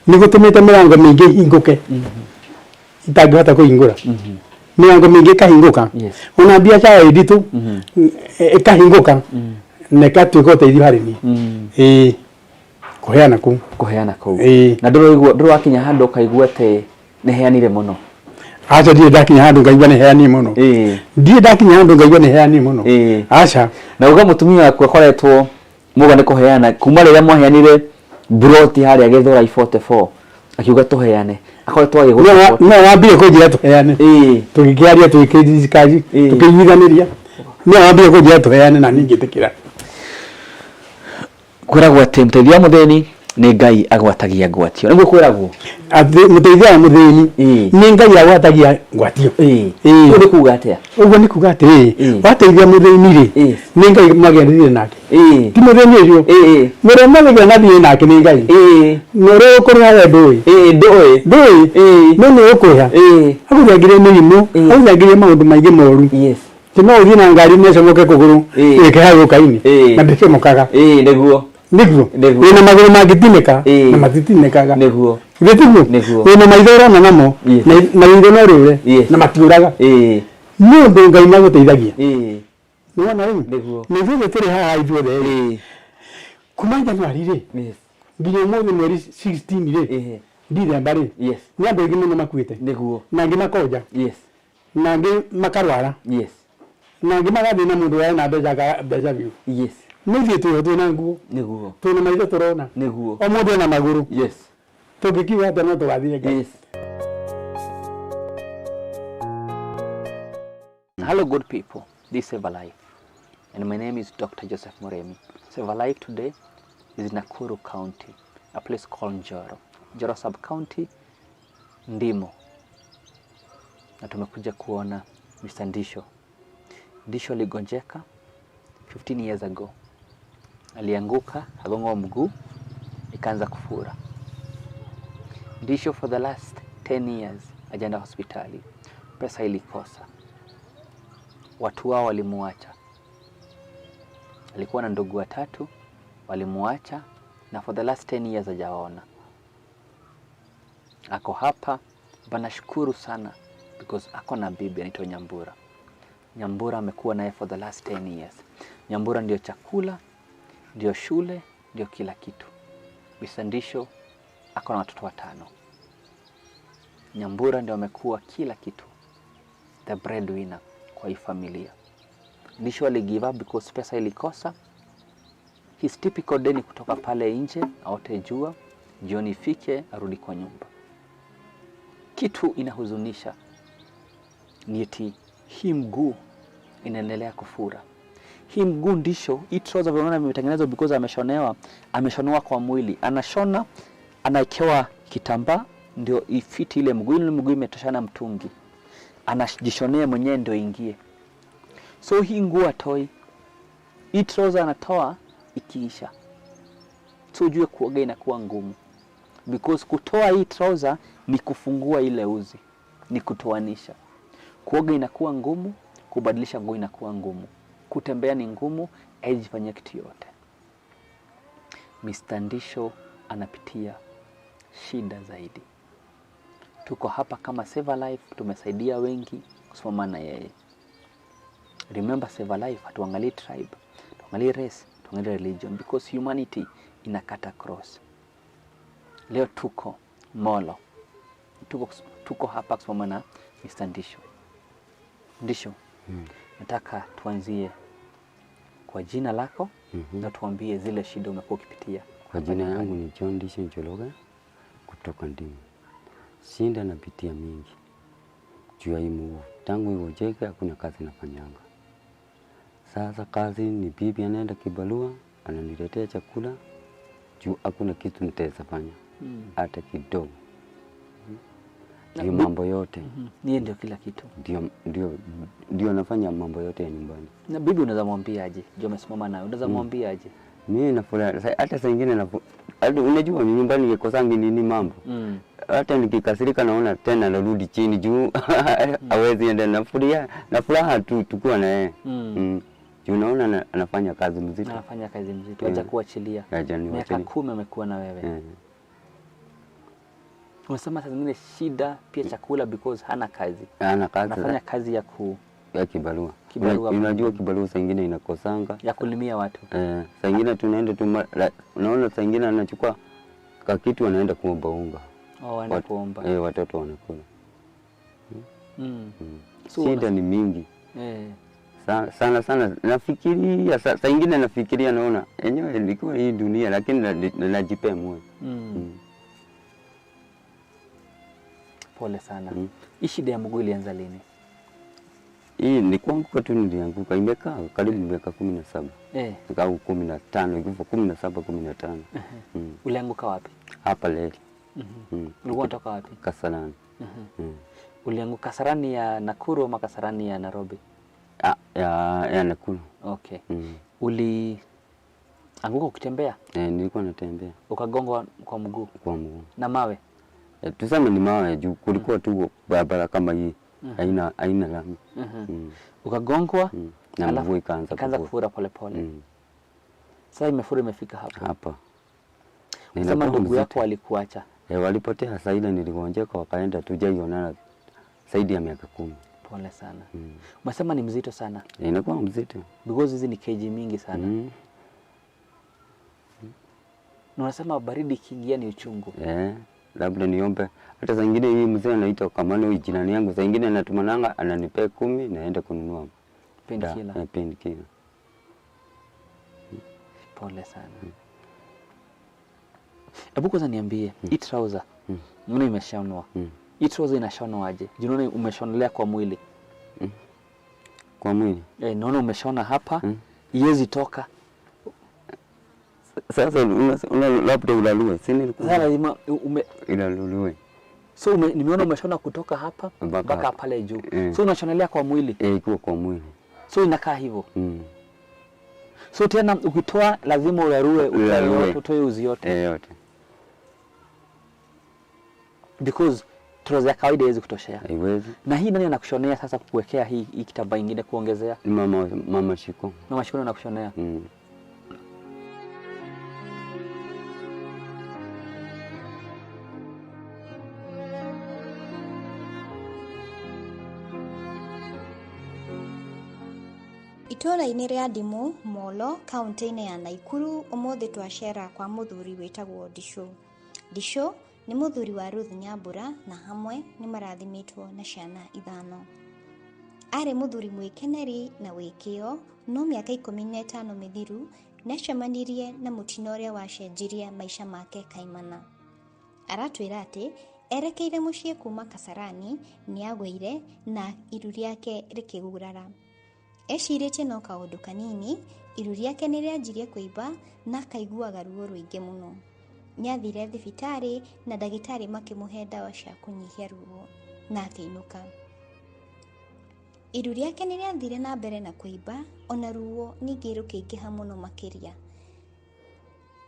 nĩ gũtũmĩte mĩrango mĩingĩ ĩhingũke itangĩhota kũhingũra mĩrango mĩingĩ ĩkahingũka ona biacara ĩ nditũ ĩkahingũka na ĩgatuĩka ũteithio harĩ niĩ. Ĩĩ kũheana kũu kũheana kũu na ndũraigua ndũrakinya handũ ũkaigua atĩ nĩ heanire mũno. Aca ndirĩ ndakinya handũ ngaigua nĩ heanire mũno ndirĩ ndakinya handũ ngaigua nĩ heanire mũno aca. Na uga mũtumia waku akoretwo muga nĩ kũheana kuma rĩrĩa mwaheanire mburoti harĩa Gĩthũrai 44 akiuga tũheane akoretwo agĩgũ no wambire kũnjĩra tũheane tũgĩkĩaria tũgĩkĩdiscuss tũkĩiguithanĩria no wambire kũnjĩra tũheane na niĩ ngĩtĩkĩra. Kwĩragwo atĩ mũteithia wa mũthĩni nĩ Ngai agwatagia ngwatio nĩguo kwĩragwo atĩ mũteithia wa mũthĩni nĩ Ngai agwatagia ngwatio. Ũguo nĩ kuga atĩa? Ũguo nĩ kuga atĩrĩrĩ wateithia mũthĩni rĩ nĩ Ngai mwagĩanĩrire nake ti mũthĩni ũcio mũrĩa mwagĩire na thiĩ nake nĩ Ngai na ũrĩa ũkũrĩha we ndũĩ ndũĩ no nĩ ũkũrĩha agũthengĩrie mĩrimũ agũthengĩrie maũndũ maingĩ moru ti no ũthiĩ na ngari nĩcomoke kũgũrũ ĩke hau rũka-inĩ na ndĩcomokaga nĩguo nĩguo wĩna magũrũ mangĩtinĩka na matitinĩkaga nĩguo githĩ tiguo wĩna maitho ũrona namo na riitho no rĩũre na matiũraga nĩ ũndũ Ngai nĩagũteithagia nĩwona rĩu na ithuothe tũrĩ haha ithuothe rĩ kuma January rĩ nginya ũmũthĩ mweri 16 rĩ December rĩ nĩ andũ aingĩ mũno makuĩte na angĩ makonja na angĩ makarwara na angĩ magathiĩ na mũndũ ũrarĩ na mbeca akaga mbeca biũ no ithuĩ twĩho twĩna nguo twĩna maitho tũrona o mũndũ ena magũrũ tũngĩkiuga atĩa no tũgathire Ngai. Hello good people, this is Save a Life and my name is Dr. Joseph Muremi. Save a Life today is in Nakuru County, a place called Njoro. Njoro sub-county, Ndimo. Na tumekuja kuona Mr. Ndisho. Ndisho aligonjeka 15 years ago. Alianguka, agonga mguu, ikaanza kufura. Ndisho for the last 10 years ajaenda hospitali. Pesa ilikosa. Watu wao walimuacha. Alikuwa na ndugu watatu, walimuacha na for the last 10 years hajawaona. Ako hapa, banashukuru sana because ako na bibi anaitwa Nyambura. Nyambura amekuwa naye for the last 10 years. Nyambura ndio chakula, ndio shule, ndio kila kitu. Mr. Ndisho ako na watoto 5. Nyambura ndio amekuwa kila kitu, the breadwinner kwa hii familia. Ndisho ali give up because pesa ilikosa. His typical day ni kutoka pale nje, aote jua, jioni ifike, arudi kwa nyumba. Kitu inahuzunisha ni eti hii mguu inaendelea kufura. Hii mguu Ndisho, hii trouser unaona imetengenezwa because ameshonewa, ameshonewa kwa mwili. Anashona, anaekewa kitambaa ndio ifiti ile mguu, ile mguu imetoshana mtungi. Anajishonea mwenyewe ndio ingie. So hii nguo atoi, hii trouser anatoa ikiisha. So ujue kuoga inakuwa ngumu. Because kutoa hii trouser ni kufungua ile uzi, ni kutoanisha. Kuoga inakuwa ngumu, kubadilisha nguo inakuwa ngumu, kutembea ni ngumu, haijifanyia kitu yote. Mr. Ndisho anapitia shida zaidi. Tuko hapa kama Save a Life, tumesaidia wengi kusimama na yeye. Remember, Save a Life hatuangalii tribe, tuangalie race, tuangalie religion, because humanity inakata cross. Leo tuko Molo, tuko hapa kusimama na Mr. Ndisho. Ndisho, nataka tuanzie kwa jina lako na tuambie zile shida umekuwa ukipitia. Kwa jina yangu ni John Ndisho Njoroge kutoka Ndimu. Shinda napitia mingi juu ya hii mguu. Tangu iwojeke hakuna kazi nafanyanga. Sasa kazi ni bibi anaenda kibarua, ananiletea chakula juu hakuna kitu nitaweza fanya hata kidogo. Ndio mambo yote. Niye ndio kila kitu. Ndio nafanya mambo yote ya nyumbani. Na bibi unaweza mwambia aje? Ndio amesimama nawe. Unaweza mwambia aje? Mimi nafurahi hata saa nyingine unajua nyumbani nikosangi nini mambo. Hata nikikasirika naona tena narudi chini juu hawezi enda, nafuria na furaha tu tukua na yeye. Juu naona anafanya kazi mzito. Anafanya kazi mzito. Acha kuachilia. Miaka 10 amekuwa na wewe. Unasema saa zingine shida pia chakula because hana kazi. Hana kazi. Anafanya kazi ya ya kibarua. Unajua kibarua saa nyingine inakosanga. Ya kulimia watu. Saa nyingine tunaenda tu, unaona saa nyingine anachukua kitu anaenda kuomba unga. Oh, anaenda kuomba. Watoto wanakula. So, shida ni mingi. Sana sana nafikiria, saa nyingine nafikiria naona enyewe ilikuwa hii dunia, lakini najipea moyo. Pole sana. Hii shida ya mguu ilianza lini? Hii ni kuanguka tu, nilianguka. Imekaa karibu miaka 17. Au 15, iko 17 15. Ulianguka wapi? Hapa Leli. Ulikuwa unatoka wapi? Kasarani. Ulianguka Kasarani ya Nakuru ama Kasarani ya Nairobi? Ya Nakuru. Okay. Ulianguka ukitembea? Nilikuwa natembea. Ukagongwa kwa mguu? Kwa mguu. Na mawe? Tuseme ni mawe juu kulikuwa tu barabara kama hii. Haina lami. Ukagongwa na mvua ikaanza kufura pole pole. Sasa imefura imefika hapa. Hapa. Unasema ndugu yako walikuacha? Walipotea saa ile niligonjeka wakaenda, tujaionana zaidi ya miaka 10. Pole sana. Umesema ni mzito sana. Inakuwa mzito. Because hizi ni kg mingi sana. Na unasema baridi ikiingia ni uchungu. Labda niombe hata saa nyingine hii mzee anaitwa Kamano, huyu jirani yangu, saa nyingine anatumananga ananipea 10 naenda kununua painkiller. Painkiller. Pole sana. Hebu kwanza niambie, hii trouser mbona imeshonwa? Hii trouser inashonwa aje? Unaona umeshonelea kwa mwili. Kwa mwili? Naona umeshona hapa, iwezi toka. Sasa una labda ulalue, si nilikuwa. Sasa lazima ilalue. So nimeona umeshona kutoka hapa mpaka pale juu. So unashonelea kwa mwili? Iko kwa mwili. So inakaa hivyo. So tena ukitoa lazima ularue, utoe uzi yote. Yote. Because trouser ya kawaida haiwezi kutoshea. Haiwezi. Na hii nani anakushonea sasa kukuwekea hii kitambaa nyingine kuongezea? Mama Shiko. Mama Shiko anakushonea. Itũũra-inĩ rĩa Ndimũ, Molo, kaunti-inĩ ya Naikuru, ũmũthĩ twacera kwa mũthuri wĩtagwo Ndicũ. Ndicũ nĩ mũthuri wa Ruth Nyambura na hamwe nĩ marathimĩtwo na ciana 5. Arĩ mũthuri mwĩkeneri na wĩ kĩyo, no mĩaka 15 mĩthiru nĩacemanirie na mũtino ũrĩa wacenjirie maica make kaimana. Aratwĩra atĩ erekeire mũciĩ kuma Kasarani nĩagũire na iru rĩake rĩkĩgurara. Ecirĩtie no kaũndũ kanini, iru rĩake nĩrĩanjirie kũimba na akaiguaga ruo rũingĩ mũno. Nĩathire thibitarĩ na ndagĩtarĩ makĩmũhe ndawa cia kũnyihia ruo na akĩinũka. Iru rĩake nĩrĩathire na mbere na kũimba ona ruo ningĩ rũkĩingĩha mũno makĩria.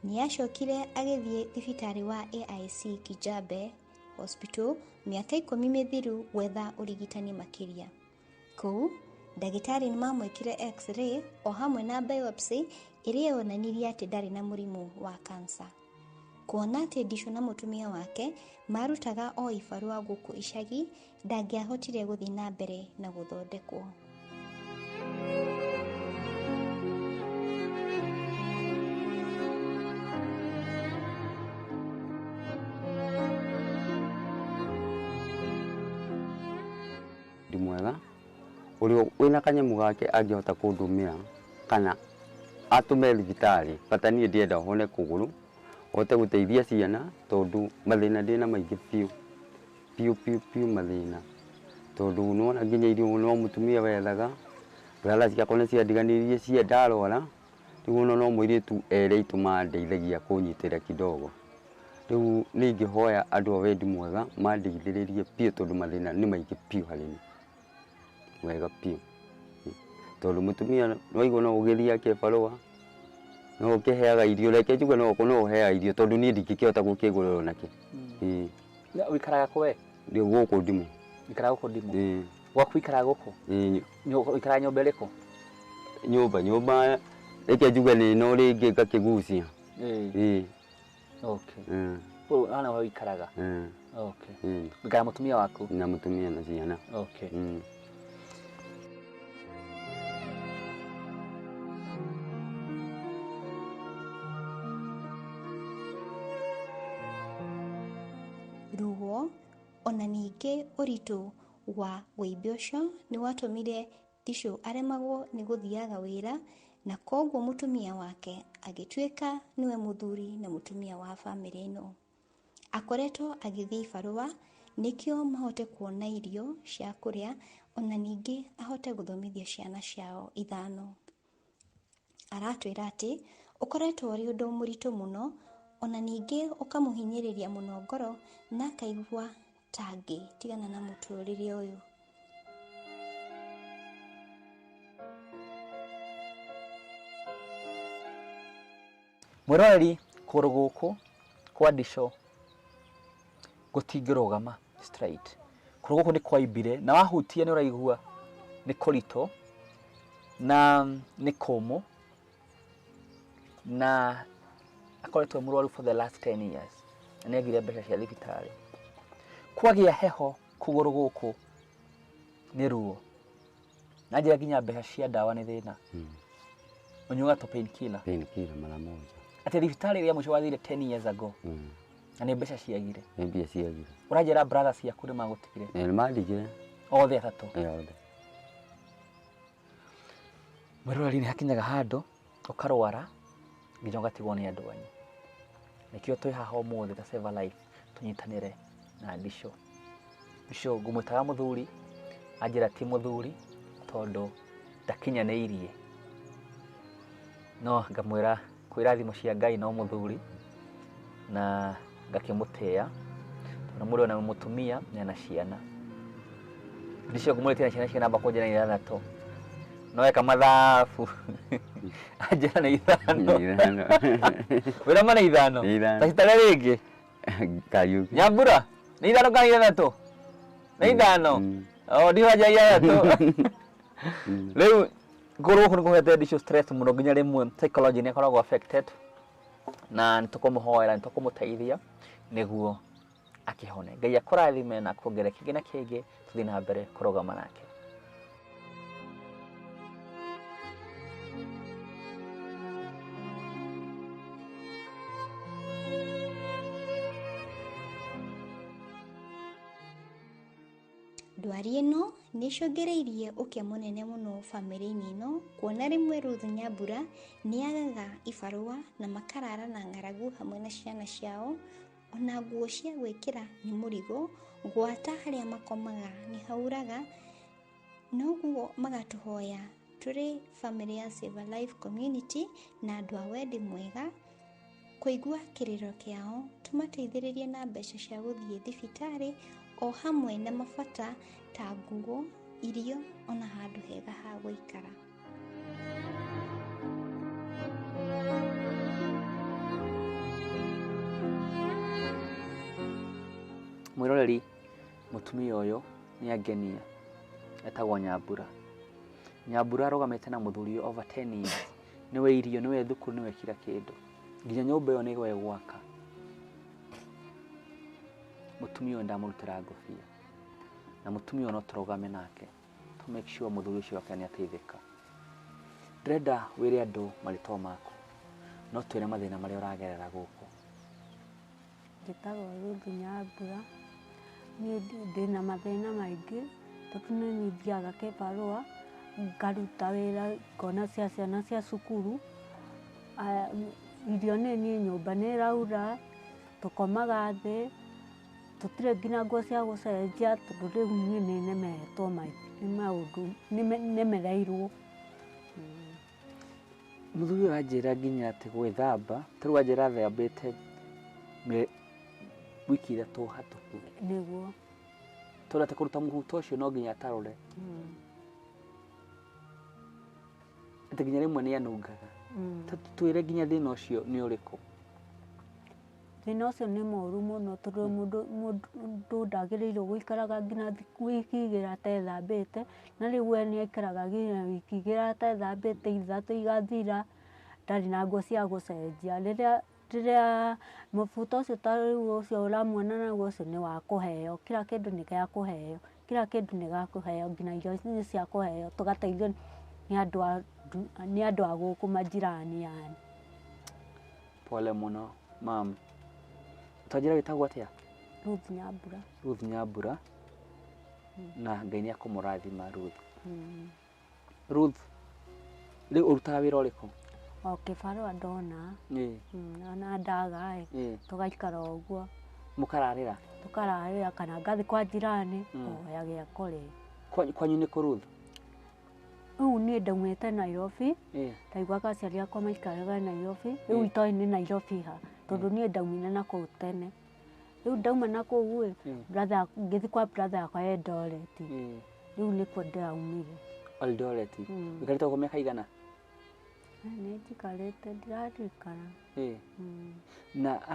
Nĩacokire agĩthiĩ thibitarĩ wa AIC Kijabe Hospital mĩaka 10 mĩthiru gwetha ũrigitani makĩria. Kũu, ndagĩtarĩ nĩmamwĩkire x-ray o hamwe na biopsy ĩrĩa yonanirie atĩ ndarĩ na mũrimũ wa kansa. Kuona atĩ Ndicũ na mũtumia wake marutaga o ibarũa gũkũ icagi, ndangĩahotire gũthiĩ na mbere na gũthondekwo. Ndi mwega ũrĩa wĩna kanyamũ gake angĩhota kũndũmĩra kana atũme thibitarĩ, bata niĩ ndĩrenda hone kũgũrũ hote gũteithia ciana tondũ mathĩna ndĩna maingĩ biũ biũ biũ biũ mathĩna tondũ nĩwona nginya irio no mũtumia wethaga brother ciakwa nĩciandiganĩirie cia ndarwara rĩu ona no mũirĩtu erĩ aitũ mandeithagia kũnyitĩra kidogo rĩu nĩ ingĩhoya andũ a wendi mwega mandeithĩrĩrie biũ tondũ mathĩna nĩ maingĩ biũ harĩ niĩ wega biũ tondũ mũtumia nĩwaigua no ũgĩthiĩ kĩbarũa no ũkĩheaga irio reke njuge no ũheaga irio tondũ niĩ ndingĩkĩhota gũkĩgũrĩra onakĩ. Ũikaraga kũ we? Ndĩ gũkũ Ndimũ. Ũikaraga gũkũ Ndimũ? Gwaku ũikaraga gũkũ? Ũikaraga nyũmba ĩrĩkũ? Nyũmba reke njuge nĩ ĩno rĩngĩ ngakĩgucia. Okay. Haha nĩho ũikaraga? Okay. Ũikaraga mũtumia waku? Na mũtumia na ciana. Okay. Ruo ona ningĩ ũritũ wa wũimbi ũcio nĩwatũmire Ndicũ aremagwo nĩ gũthiaga wĩra na koguo mũtumia wake agĩtuĩka nĩwe mũthuri na mũtumia wa bamĩrĩ ĩno. Akoretwo agĩthiĩ ibarũa nĩkĩo mahote kuona irio cia kũrĩa ona ningĩ ahote gũthomithia ciana ciao 5. Aratwĩra atĩ ũkoretwo ũrĩ ũndũ mũritũ mũno ona ningĩ ũkamũhinyĩrĩria mũno ngoro na akaigua ta angĩtigana na mũtũrĩre ũyũ. Mwĩroreri kũgũrũ gũkũ kwa Ndicũ gũtingĩrũgama straight. Kũgũrũ gũkũ nĩ kwaimbire na wahutia nĩ ũraigua nĩ kũritũ na nĩ kũmũ na akoretwo mũrwaru for the last 10 years na nĩagire mbeca cia thibitarĩ. Kwagĩa heho kũgũrũ gũkũ nĩ ruo na njĩra nginya mbeca cia ndawa nĩ thĩna. Ũnyuaga to painkiller? Painkiller mara moja. Atĩ thibitarĩ ĩrĩa mũico wathire 10 years ago na nĩ mbeca ciagire. Nĩ mbia ciagire. Ũranjĩra brother ciaku nĩ magũtigire? Nĩ mandigire. Othe atatũ? Othe. Mwĩroreri nĩ hakinyaga handũ ũkarwara nginya ũgatigwo nĩ andũ anyu. Nĩkĩo twĩ haha ũmũthĩ ta Save a Life tũnyitanĩre na Ndicũ. Ndicũ ngũmwĩtaga mũthuri, anjĩra ti mũthuri tondũ ndakinyanĩirie. No ngamwĩra kwĩ irathimo cia Ngai no mũthuri na ngakĩmũtĩĩa tondũ mũndũ ena mũtumia na ena ciana. Ndicũ ngũmwĩrĩte na ciana cigana amba kũnjĩra nĩ 6. No eka mathabu anjĩra nĩ 5. Wĩra ma nĩ 5. Nĩ 5. Ta citare rĩngĩ. Kariũki. Nyambura nĩ 5 kana 6? Nĩ 5. Oh, ndiho anjĩra 6. Rĩu kũgũrũ gũkũ nĩ kũhete Ndicũ stress mũno nginya rĩmwe psychology nĩ akoragwo affected na nĩ tũkũmũhoera nĩ tũkũmũteithia nĩguo akĩhone. Ngai akũrathime na akuongerere kĩngĩ na kĩngĩ tũthiĩ na mbere kũrũgama nake. Ndwari ĩno nĩ ĩcũngĩrĩirie ũkĩa mũnene mũno bamĩrĩ-inĩ ĩno, kuona rĩmwe Ruth Nyambura nĩ agaga ibarũa na makarara na ng'aragu hamwe na ciana ciao, ona nguo cia gwĩkĩra nĩ mũrigo, gwata harĩa makomaga nĩ hauraga, noguo magatũhoya tũrĩ bamĩrĩ ya Save a Life Community na andũ a wendi mwega kũigua kĩrĩro kĩao, tũmateithĩrĩrie na mbeca cia gũthiĩ thibitarĩ o hamwe na mabata ta nguo, irio ona handũ hega ha gũikara. Mwĩroreri, mũtumia ũyũ nĩ angenia, etagwo Nyambura. Nyambura arũgamĩte na mũthuri ũyũ over 10 years. Nĩwe irio, nĩwe thukuru, nĩwe kila kĩndũ. Nginya nyũmba ĩyo nĩwe gwaka. Mũtumia ũyũ ndamũrutĩra ngũbia. Na mũtumia ũyũ no tũrũgame nake to make sure mũthuri ũcio wake nĩ ateithĩka. Ndĩrenda wĩre andũ marĩtwa maku, no twĩre mathĩna marĩa ũragerera gũkũ. Njĩtagwo Ruth Nyambura, niĩ ndĩna mathĩna maingĩ tondũ nĩ niĩ thiaga kĩbarũa, ngaruta wĩra ngona cia ciana cia cukuru, irio nĩ niĩ nyũmba nĩ ĩraura, tũkomaga thĩ, tũtirĩ nginya nguo cia gũcenjia tondũ rĩu niĩ nĩ nemetwo nĩ maũndũ, nemereirwo. Mũthuri ũyũ anjĩra nginya atĩ gwĩthamba, ta rĩu anjĩra athambĩte wiki ithatũ hatũku. Nĩguo. Tondũ atĩ kũruta mũhuto ũcio no nginya atarũre. Atĩ nginya rĩmwe nĩ anungaga. Ta twĩre nginya thĩna ũcio nĩ ũrĩkũ? Thĩna ũcio nĩ mũru mũno tondũ mũndũ ndagĩrĩirwo gũikaraga nginya wiki igĩrĩ atethambĩte, na rĩu we nĩ aikaraga nginya wiki igĩrĩ atethambĩte, ithatũ igathira, ndarĩ na nguo cia gũcenjia. Rĩrĩa mũbuto ũcio ta rĩu ũcio ũramuona naguo ũcio nĩ wa kũheo, kila kĩndũ nĩ gĩa kũheo, kila kĩndũ nĩ gĩa kũheo, nginya irio nĩ cia kũheo, tũgateithio nĩ andũ a gũkũ majirani yani. Pole mũno mam. Twanjĩra wĩtagwo atĩa? Ruth Nyambura. Ruth Nyambura. Na Ngai nĩ akũmũrathima Ruth. Ruth, rĩu ũrutaga wĩra ũrĩkũ? O kĩbarũa ndona. Ona ndaga ĩ, tũgaikara ũguo. Mũkararĩra? Tũkararĩra kana ngathiĩ kwa jirani kũhoya gĩa kũrĩa. Kwanyu nĩ kũ Ruth? Rĩu niĩ ndaumĩte Nairobi, ndaiguaga aciari akwa maikaraga Nairobi, rĩu itoĩ nĩ Nairobi ha, tondũ niĩ ndaumire na kũu tene. Rĩu ndauma na kũu ĩ, brother, ngĩthiĩ kwa brother yakwa Eldoret. Rĩu nĩkuo ndĩraumire. Eldoret? Ũikarĩte gũkũ mĩaka igana? Nĩ njikarĩte, ndiraririkana. Na